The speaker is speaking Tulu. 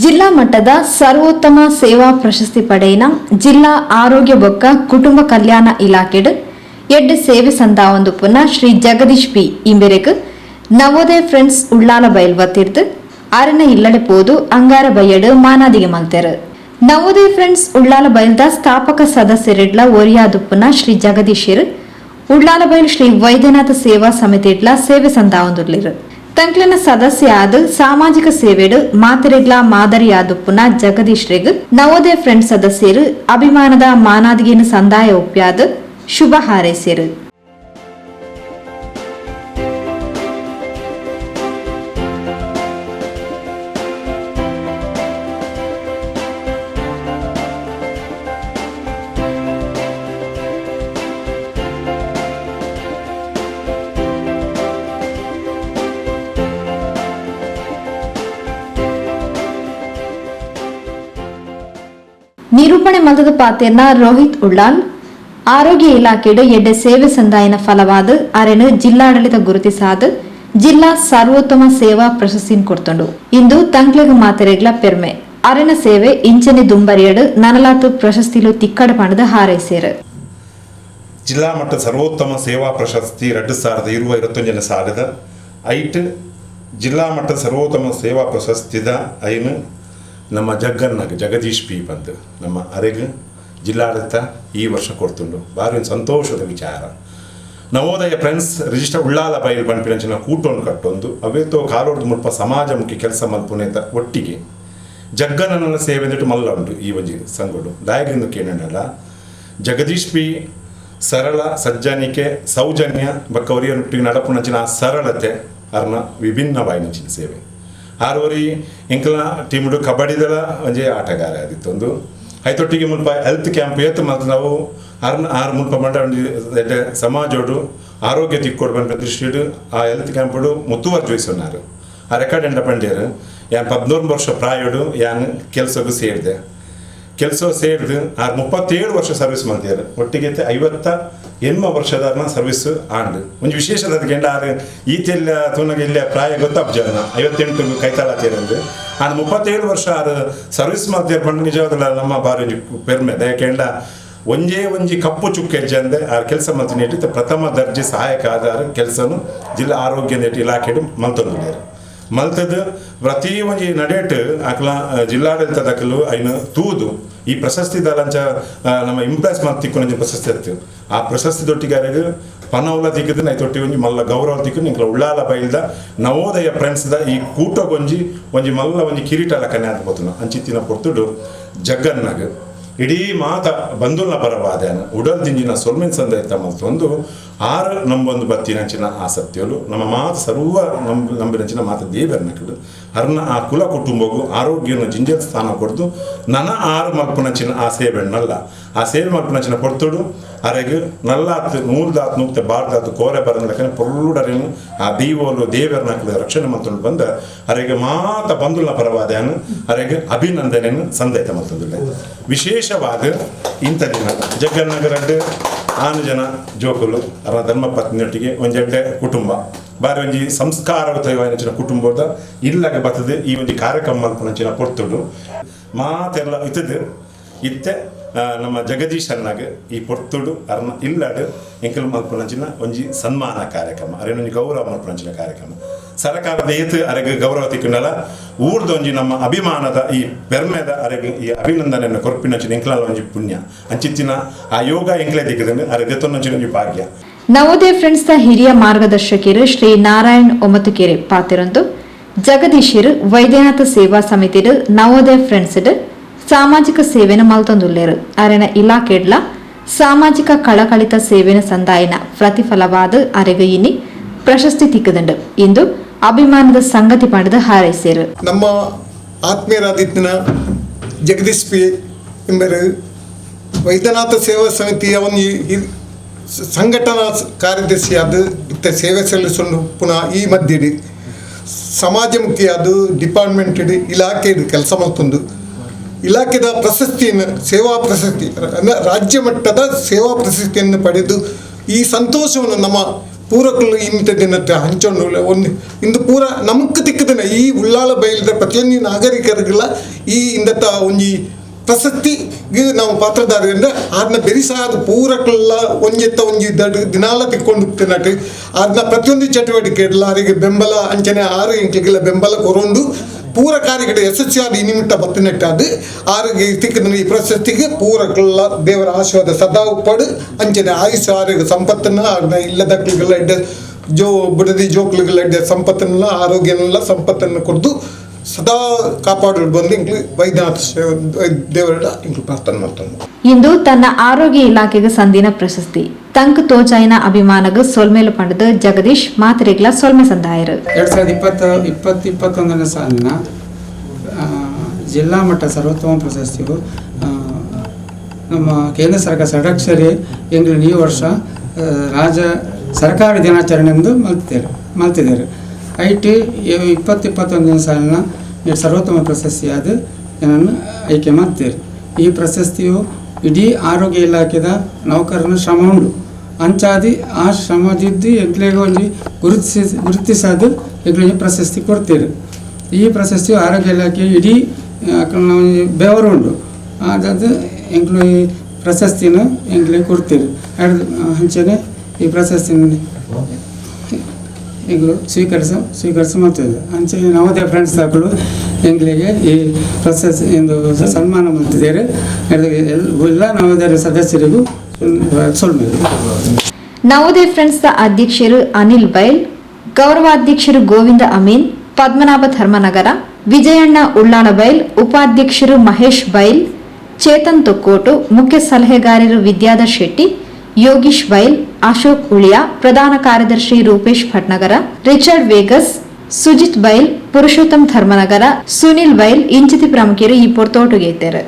ಜಿಲ್ಲಾ ಮಟ್ಟದ ಸರ್ವೋತ್ತಮ ಸೇವಾ ಪ್ರಶಸ್ತಿ ಪಡೆಯಿನ ಜಿಲ್ಲಾ ಆರೋಗ್ಯ ಬೊಕ್ಕ ಕುಟುಂಬ ಕಲ್ಯಾಣ ಇಲಾಖೆಡ್ ಎಡ್ಡೆ ಸೇವೆ ಸಂದಾವೊಂದು ಪುನಃ ಶ್ರೀ ಜಗದೀಶ್ ಪಿ ಇಂಬೆರೆಗ್ ನವೋದಯ ಫ್ರೆಂಡ್ಸ್ ಉಳ್ಳಾಲ ಬಯಲ್ ವತಿರ್ದು ಆರನ ಇಲ್ಲಡೆ ಪೋದು ಅಂಗಾರ ಬಯ್ಯಡು ಮಾನಾದಿಗೆ ಮಲ್ತೆರು. ನವೋದಯ ಫ್ರೆಂಡ್ಸ್ ಉಳ್ಳಾಲ ಬಯಲ್ದ ಸ್ಥಾಪಕ ಸದಸ್ಯರೆಡ್ಲ ಒರಿಯಾದುಪ್ಪುನ ಶ್ರೀ ಜಗದೀಶರು ಉಳ್ಳಾಲ ಬಯಲ್ ಶ್ರೀ ವೈದ್ಯನಾಥ ಸೇವಾ ಸಮಿತಿಡ್ಲ ಸೇವೆ ಸಂದಾವೊಂದುಲ್ಲೆರ್. ತಂಕ್ಲೆನ ಸದಸ್ಯ ಆದ್ ಸಾಮಾಜಿಕ ಸೇವೆಡ್ ಮಾತೆರೆಗ್ಲಾ ಮಾದರಿಯಾದುಪ್ಪುನ ಜಗದೀಶ್ರೆಗ್ ನವೋದಯ ಫ್ರೆಂಡ್ಸ್ ಸದಸ್ಯರು ಅಭಿಮಾನದ ಮಾನಾದಿಗೆನು ಸಂದಾಯ ಒಪ್ಪ್ಯಾದ್ ಶುಭ ಹಾರೈಸ್ಯೆರ್. ನಿರೂಪಣೆ ಮಲ್ತದ ಪಾತೆರ್ನ ರೋಹಿತ್ ಉಳ್ಳಾಲ್ ಆರೋಗ್ಯ ಇಲಾಖೆಡ್ ಎಡ್ಡೆ ಸೇವೆ ಸಂದಾಯನ ಫಲವಾದ ಅರೆನು ಜಿಲ್ಲಾಡಳಿತ ಗುರುತಿಸಾದ್ ಜಿಲ್ಲಾ ಸರ್ವೋತ್ತಮ ಸೇವಾ ಪ್ರಶಸ್ತಿನ್ ಕೊರ್ತುಂಡು. ಇಂದು ತಂಕ್ಲೆಗ್ ಮಾತೆರೆಗ್ಲ ಪೆರ್ಮೆ. ಅರೆನ ಸೇವೆ ಇಂಚನೆ ದುಂಬರಿಯಡ್ ನನಲಾತ್ ಪ್ರಶಸ್ತಿಲು ತಿಕ್ಕಡ ಪಂಡ್ದ್ ಹಾರೈಸೆರ್. ಜಿಲ್ಲಾ ಮಟ್ಟ ಸರ್ವೋತ್ತಮ ಸೇವಾ ಪ್ರಶಸ್ತಿ 2021 ಸಾಲದ ಐಟ್ ಜಿಲ್ಲಾ ಮಟ್ಟ ಸರ್ವೋತ್ತಮ ಸೇವಾ ಪ್ರಶಸ್ತಿದ ಐನು ನಮ್ಮ ಜಗ್ಗನ್ನಾಗ ಜಗದೀಶ್ ಪಿ ಬಂದು ನಮ್ಮ ಅರೆಗ್ ಜಿಲ್ಲಾಡಳಿತ ಈ ವರ್ಷ ಕೊಡ್ತುಂಡು. ಭಾರಿ ಒಂದು ಸಂತೋಷದ ವಿಚಾರ. ನವೋದಯ ಫ್ರೆಂಡ್ಸ್ ರಿಜಿಸ್ಟರ್ ಉಳ್ಳಾಲ ಬೈಲ್ ಪನ್ಪಿನಂಚಿನ ಕೂಟೊಂದು ಕಟ್ಟೊಂದು ಅವೇತೋ ಕಾಲೋಡ್ದು ಮುಲ್ಪ ಸಮಾಜಮುಖಿ ಕೆಲಸ ಮಲ್ಪುನೇತ ಒಟ್ಟಿಗೆ ಜಗ್ಗನನ್ನ ಸೇವೆ ಅಂದಿಟ್ಟು ಮಲ್ಲ ಉಂಟು ಈ ಒಂಜಿ ಸಂಘಡು. ದಾಯಗಿಂದು ಕೇಳಲ್ಲ ಜಗದೀಶ್ ಪಿ ಸರಳ ಸಜ್ಜನಿಕೆ ಸೌಜನ್ಯ ಬಕ್ಕ ಒರಿಯೊಟ್ಟಿಗೆ ನಡಪುನಂಚಿನ ಸರಳತೆ ಅರ್ನ ವಿಭಿನ್ನ ಬಾಯಿನಂಚಿನ ಸೇವೆ. ಆರುವರಿ ಎಂಕಲ್ನ ಟೀಮ್ಡು ಕಬಡ್ಡಿದಲ ಒಂಜಿ ಆಟಗಾರ ಆದಿತ್ತೊಂದು ಐತೊಟ್ಟಿಗೆ ಮುಲ್ಪ ಹೆಲ್ತ್ ಕ್ಯಾಂಪ್ ಏತ್ ಮಲ್ತ್ ನಾವು ಅರ್ನ ಆರು ಮುಲ್ಪ ಮಂಡ ಒಂಜಿ ಎಡ್ಡೆ ಸಮಾಜೋಡು ಆರೋಗ್ಯ ತಿಕ್ಕೊಡು ಪನ್ಪಿನ ದೃಷ್ಟಿಡ್ ಆ ಹೆಲ್ತ್ ಕ್ಯಾಂಪುಡು ಮುತ್ತುವರ್ಜಿ ವಹಿಸೊನ್ನಾರು. ಆ ರೆಕಾರ್ಡ್ ಎಂಡ ಪಂಡೇರು ಯಾನ್ 14 ವರ್ಷ ಪ್ರಾಯೋಡು ಯಾನ್ ಕೆಲಸಕ್ಕೂ ಸೇರಿದೆ. ಕೆಲಸ ಸೇರಿದು ಆರು 37 ವರ್ಷ ಸರ್ವಿಸ್ ಮಲ್ತಿದ್ದಾರೆ. ಒಟ್ಟಿಗೆ 58 ವರ್ಷದಾರ್ನ ಸರ್ವಿಸ್ ಆಂಡ್. ಒಂಜಿ ವಿಶೇಷದ ಅದಕ್ಕೆ ಆರು ಈತೆಲ್ಲ ತೂನಗ ಇಲ್ಲ ಪ್ರಾಯ ಗೊತ್ತಾಪ್ಜನ 58 ಕೈತಾಳತ್ತೇರಂದು ಆಂಡ್ 37 ವರ್ಷ ಆರು ಸರ್ವಿಸ್ ಮಲ್ತಿಯರ್ ಪಂಡ ನಿಜವಾದ ನಮ್ಮ ಬಾರಿ ಒಂಜಿ ಪೆರ್ಮೆ. ದಯಕೆಂಡ ಒಂಜೇ ಒಂಜಿ ಕಪ್ಪು ಚುಕ್ಕೆ ಹೆಜ್ಜೆ ಆರು ಕೆಲಸ ಮಲ್ತಿನ ಇಟ್ಟು ಪ್ರಥಮ ದರ್ಜೆ ಸಹಾಯಕ ಆದಾರ ಕೆಲಸನು ಜಿಲ್ಲಾ ಆರೋಗ್ಯ ನೆಟ್ ಇಲಾಖೆಡು ಮಲ್ತೊಂದುಲ್ಲೆರ್. ಮಲ್ತದ ಪ್ರತಿ ಒಂಜಿ ನಡೆಟ್ ಅಕ್ಲ ಜಿಲ್ಲಾಡಳಿತದಕಲು ಐನು ತೂದು ಈ ಪ್ರಶಸ್ತಿ ದಾಲಂಚ ನಮ್ಮ ಇಂಪ್ರೆಸ್ ಮಲ್ತಿಕ್ಕುನಂಚ ಪ್ರಶಸ್ತಿ ಅತ್ತು. ಆ ಪ್ರಶಸ್ತಿ ದೊಟ್ಟಿಗಾರಗ್ ಪನೌಲ ತಿಕ್ಕದು ನೈ ತೊಟ್ಟಿ ಒಂಜಿ ಮಲ್ಲ ಗೌರವ ತಿಕ್ಕು ನಿಂಕ್ಲ ಉಳ್ಳಾಲ ಬೈಲ್ದ ನವೋದಯ ಫ್ರೆಂಡ್ಸ್ದ ಈ ಕೂಟಗೊಂಜಿ ಒಂಜಿ ಮಲ್ಲ ಒಂಜಿ ಕಿರೀಟ ಲಕ್ಕನೆ ಆದ್ ಪೋತುನ. ಅಂಚಿತ್ತಿನ ಪೊರ್ತುಡು ಜಗ್ಗನ್ನಾಗ ಇಡೀ ಮಾತ ಬಂಧುಲ್ನ ಪರವಾದನ ಉಡಲ್ ದಿಂಜಿನ ಸೊಲ್ಮೆನ್ ಸಂದೈತ ಮಲ್ತೊಂದು ಆರು ನಂಬೊಂದು ಬತ್ತಿನಂಚಿನ ಆಸಕ್ತಿಯಲು ನಮ್ಮ ಮಾತು ಸರ್ವ ನಂಬಿನಂಚಿನ ಮಾತ ದೇವರನಕಲು ಅರ್ನ ಆ ಕುಲ ಕುಟುಂಬಗೂ ಆರೋಗ್ಯನ ಜಿಂಜಲ್ ಸ್ಥಾನ ಕೊಡ್ದು ನನ ಆರು ಮಲ್ಪುನಂಚಿನ ಆ ಸೇವೆಣ್ಣಲ್ಲ ಆ ಸೇವೆ ಮಲ್ಪುನಂಚಿನ ಪೊರ್ತುಡು ಅರೆಗ್ ನಲ್ಲಾತ್ ನೂಲ್ದಾತ್ ನೂಕ್ತೆ ಬಾರ್ದಾತ್ ಕೋರೆ ಬರನಲಕನೆ ಪೊರ್ಲುಡರೇನು ಆ ದೀವೋಲು ದೇವರನಕಲು ರಕ್ಷಣೆ ಮಲ್ತೊಂಡು ಬಂದ ಅರೆಗ್ ಮಾತ ಬಂಧುಲ್ನ ಪರವಾದನ ಅರೆಗ್ ಅಭಿನಂದನೆಯನ್ನು ಸಂದೈತ ಮಲ್ತೊಂದುಲ್ಲೆ. ವಿಶೇಷವಾದ ಇಂಥ ದಿನ ಜಗ್ಗನ್ನಗರಡ್ ಆನು ಜನ ಜೋಕುಲು ಅವರ ಧರ್ಮಪತ್ನಿಯೊಟ್ಟಿಗೆ ಒಂಜೆಡ್ಡೆ ಕುಟುಂಬ ಬಾರಿ ಒಂಜಿ ಸಂಸ್ಕಾರಯುತವಾಯಿನಂಚಿನ ಕುಟುಂಬದ ಇಲ್ಲಗ ಬರ್ತದೆ ಈ ಒಂಜಿ ಕಾರ್ಯಕ್ರಮ ಮಲ್ಪುನಂಚಿನ ಪೊರ್ತುಡು ಮಾತೆಲ್ಲ ಇತ್ತದು ಇತ್ತೆ ನಮ್ಮ ಜಗದೀಶ್ ಅನ್ನಾಗ ಈ ಪೊರ್ತುಡು ಅರ್ನ ಇಲ್ಲಡು ಎಂಕಲ್ ಮಲ್ಪುನಂಚಿನ ಒಂಜಿ ಸನ್ಮಾನ ಕಾರ್ಯಕ್ರಮ ಅರೇನೊಂಜಿ ಗೌರವ ಮಲ್ಪುನಂಚಿನ ಕಾರ್ಯಕ್ರಮ ಸರಕಾರದ ಏತು ಅರೆಗ್ ಗೌರವ ತಿಕ್ಕುಂಡಲ ಊರ್ದ ಒಂಜಿ ನಮ್ಮ ಅಭಿಮಾನದ ಈ ಪೆರ್ಮೆದ ಅರೆಗ್ ಈ ಅಭಿನಂದನೆಯನ್ನು ಕೊರ್ಪಿನಂಚಿನ ಎಂಕಲಾಲ ಒಂಜಿ ಪುಣ್ಯ ಅಂಚಿತ್ತಿನ ಆ ಯೋಗ ಎಂಕಲೇ ದಿಕ್ಕದಂಡು ಅರೆ ದೆತ್ತೊಂದಂಚಿನ ಒಂಜಿ ಭಾಗ್ಯ. ನವೋದಯ ಫ್ರೆಂಡ್ಸ್ the ಹಿರಿಯ ಮಾರ್ಗದರ್ಶಕರು ಶ್ರೀ ನಾರಾಯಣ್ ಒಮತುಕೆರೆ ಪಾತೆರೊಂದು ಜಗದೀಶರು ವೈದ್ಯನಾಥ ಸೇವಾ ಸಮಿತಿಡ್ ನವೋದಯ ಫ್ರೆಂಡ್ಸ್ ಸಾಮಾಜಿಕ ಸೇವೆನ ಮಲ್ತೊಂದುಲ್ಲೆರ್. ಅರೆನ ಇಲಾಖೆಡ್ಲ ಸಾಮಾಜಿಕ ಕಳಕಳಿತ ಸೇವೆನ ಸಂದಾಯನ ಪ್ರತಿಫಲವಾದ ಅರೆಗ್ ಇನಿ ಪ್ರಶಸ್ತಿ ತಿಕ್ಕದಂಡು ಇಂದು ಅಭಿಮಾನದ ಸಂಗತಿ ಪಡೆದು ಹಾರೈಸೇರು. ನಮ್ಮ ಆತ್ಮೀಯರಾದಿತ್ತಿನ ಜಗದೀಶ್ ಪಿ ಎಂಬರು ವೈದ್ಯನಾಥ ಸೇವಾ ಸಮಿತಿಯ ಒಂದು ಸಂಘಟನಾ ಕಾರ್ಯದರ್ಶಿಯಾದ ಇತ್ತ ಸೇವೆ ಸಲ್ಲಿಸಲು ಪುನಃ ಈ ಮಧ್ಯೆ ಸಮಾಜಮುಖಿಯಾದ ಡಿಪಾರ್ಟ್ಮೆಂಟ್ ಇಲಾಖೆ ಕೆಲಸ ಮಲ್ತೊಂದು ಇಲಾಖೆದ ಪ್ರಶಸ್ತಿಯನ್ನು ಸೇವಾ ಪ್ರಶಸ್ತಿ ರಾಜ್ಯ ಮಟ್ಟದ ಸೇವಾ ಪ್ರಶಸ್ತಿಯನ್ನು ಪಡೆದು ಈ ಸಂತೋಷವನ್ನು ನಮ್ಮ ಪೂರಕಲು ಇಂಥ ದಿನಕ್ಕೆ ಹಂಚೊಂಡು ಒಂದು ಇಂದು ಪೂರ ನಮಕ್ ತಿಕ್ಕದನ ಈ ಉಳ್ಳಾಲ ಬಯಲಿದ ಪ್ರತಿಯೊಂದು ನಾಗರಿಕರಿಗೆಲ್ಲ ಈ ಇಂದತ್ತ ಒಂಜಿ ಪ್ರಸಕ್ತಿ ನಾವು ಪಾತ್ರಧಾರಿ ಅಂದ್ರೆ ಅದನ್ನ ಬೆರಿಸಾದ ಪೂರಕ್ಕೆಲ್ಲ ಒಂಜೆತ್ತ ಒಂಜಿ ದಡ್ ದಿನಾಲ ತಿಕ್ಕೊಂಡು ತಿನ್ನಟ್ಟು ಅದನ್ನ ಪ್ರತಿಯೊಂದು ಚಟುವಟಿಕೆ ಎಲ್ಲರಿಗೆ ಬೆಂಬಲ ಅಂಚನೆ ಆರು ಎಂಕ್ಲಿಗೆಲ್ಲ ಬೆಂಬಲ ಕೊರೊಂಡು ಪೂರ ಕಾರ್ಯಗಳು ಯಶಸ್ವಿಯಾದ ಈ ನಿಮಿತ್ತ ಬತ್ತಿನಟ್ಟಾದ ಆರೋಗ್ಯ ತಿಕ್ಕದ ಈ ಪ್ರಶಸ್ತಿಗೆ ಪೂರಕ್ಕೆಲ್ಲ ದೇವರ ಆಶೀರ್ವಾದ ಸದಾ ಉಪ್ಪಾಡು ಅಂಚನೆ ಆಯುಷ್ ಆರೋಗ್ಯ ಸಂಪತ್ತನ್ನು ಅದನ್ನ ಇಲ್ಲದಕ್ಲಿಗೆಲ್ಲ ಎಡ್ಡೆ ಜೋ ಬಿಡದಿ ಜೋಕ್ಲಿಗೆಲ್ಲ ಎಡ್ಡೆ ಸಂಪತ್ತನ್ನೆಲ್ಲ ಆರೋಗ್ಯನೆಲ್ಲ ಸಂಪತ್ತನ್ನು ಕೊಡ್ದು ಸದಾ ಕಾಪಾಡಲು ಬಂದು ಇಂಕ್ಲು ವೈದ್ಯನಾಥ ದೇವರ ಇಂಕ್ಲು ಪ್ರಾರ್ಥನೆ ಮಾಡ್ತಾನೆ. ಇಂದು ತನ್ನ ಆರೋಗ್ಯ ಇಲಾಖೆಗೆ ಸಂದಿನ ಪ್ರಶಸ್ತಿ ತಂಕ್ ತೋಜಾಯಿನ ಅಭಿಮಾನಗ್ ಸೊಲ್ಮೇಲು ಪಂಡದು ಜಗದೀಶ್ ಮಾತರಿಗ್ಲ ಸೊಲ್ಮೆ ಸಂದಾಯರು. 2020 20 21ನೇ ಸಾಲಿನ ಜಿಲ್ಲಾ ಮಟ್ಟ ಸರ್ವೋತ್ತಮ ಪ್ರಶಸ್ತಿಯು ನಮ್ಮ ಕೇಂದ್ರ ಸರ್ಕಾರ ಷಡಕ್ಷರಿ ಎಂಗ್ಲಿನ ಈ ವರ್ಷ ರಾಜ್ಯ ಸರ್ಕಾರಿ ದಿನಾಚರಣೆ ಎಂದು ಮಲ್ತಿದ್ದಾರೆ ಮಲ್ತಿದ್ದಾರೆ. I T 20 21ನೇ ಸಾಲಿನ ಈ ಸರ್ವೋತ್ತಮ ಪ್ರಶಸ್ತಿಯಾದ ನನ್ನನ್ನು ಆಯ್ಕೆ ಮಾಡ್ತೀರಿ. ಈ ಪ್ರಶಸ್ತಿಯು ಇಡೀ ಆರೋಗ್ಯ ಇಲಾಖೆದ ನೌಕರನ ಶ್ರಮ ಉಂಡು. ಅಂಚಾದಿ ಆ ಶ್ರಮದಿದ್ದು ಎಂಕ್ಲೆಗ್ ಒಂಜಿ ಗುರುತಿಸಿ ಗುರುತಿಸದು ಎಂಕ್ಲೆಗ್ ಪ್ರಶಸ್ತಿ ಕೊಡ್ತೀರಿ. ಈ ಪ್ರಶಸ್ತಿಯು ಆರೋಗ್ಯ ಇಲಾಖೆ ಇಡೀ ಅಕಲ್ನ ಒಂಜಿ ಬೆವರು ಉಂಡು. ಅದಾದ ಎಂಕ್ಲು ಈ ಪ್ರಶಸ್ತಿನ ಎಂಕ್ಲೆಗ್ ಕೊಡ್ತೀರಿ. ಅಂಚನೆ ಈ ಪ್ರಶಸ್ತಿನ ಎಂಕ್ಲು ಸ್ವೀಕರಿಸ ಸ್ವೀಕರಿಸ ಮಾಡ್ತೇವೆ. ಅಂಚನೆ ನವೋದಯ ಫ್ರೆಂಡ್ಸ್ ದಾಕುಲು ಎಂಕ್ಲೆಗೆ ಈ ಪ್ರಶಸ್ತಿ ಎಂದು ಸನ್ಮಾನ ಮಾಡ್ತಿದ್ದಾರೆ. ಎಲ್ಲ ನವೋದಯ ಸದಸ್ಯರಿಗೂ ಸೊಲ್ಮೆಲು. ನವೋದಯ ಫ್ರೆಂಡ್ಸ್ ಅಧ್ಯಕ್ಷರು ಅನಿಲ್ ಬೈಲ್, ಗೌರವಾಧ್ಯಕ್ಷರು ಗೋವಿಂದ ಅಮೀನ್, ಪದ್ಮನಾಭ ಧರ್ಮನಗರ, ವಿಜಯಣ್ಣ ಉಳ್ಳಾಲ ಬೈಲ್, ಉಪಾಧ್ಯಕ್ಷರು ಮಹೇಶ್ ಬೈಲ್, ಚೇತನ್ ತೊಕ್ಕೋಟು, ಮುಖ್ಯ ಸಲಹೆಗಾರರು ವಿದ್ಯಾಧರ್ ಶೆಟ್ಟಿ, ಯೋಗೀಶ್ ಬೈಲ್, ಅಶೋಕ್ ಉಳಿಯಾ, ಪ್ರಧಾನ ಕಾರ್ಯದರ್ಶಿ ರೂಪೇಶ್ ಭಟ್ನಗರ, ರಿಚರ್ಡ್ ವೇಗಸ್, ಸುಜಿತ್ ಬೈಲ್, ಪುರುಷೋತ್ತಮ್ ಧರ್ಮನಗರ, ಸುನಿಲ್ ಬೈಲ್ ಇಂಚಿತಿ ಪ್ರಮುಖರು ಈ ಪೊರ್ತೋಟುಗೆ ಇದ್ದಾರೆ.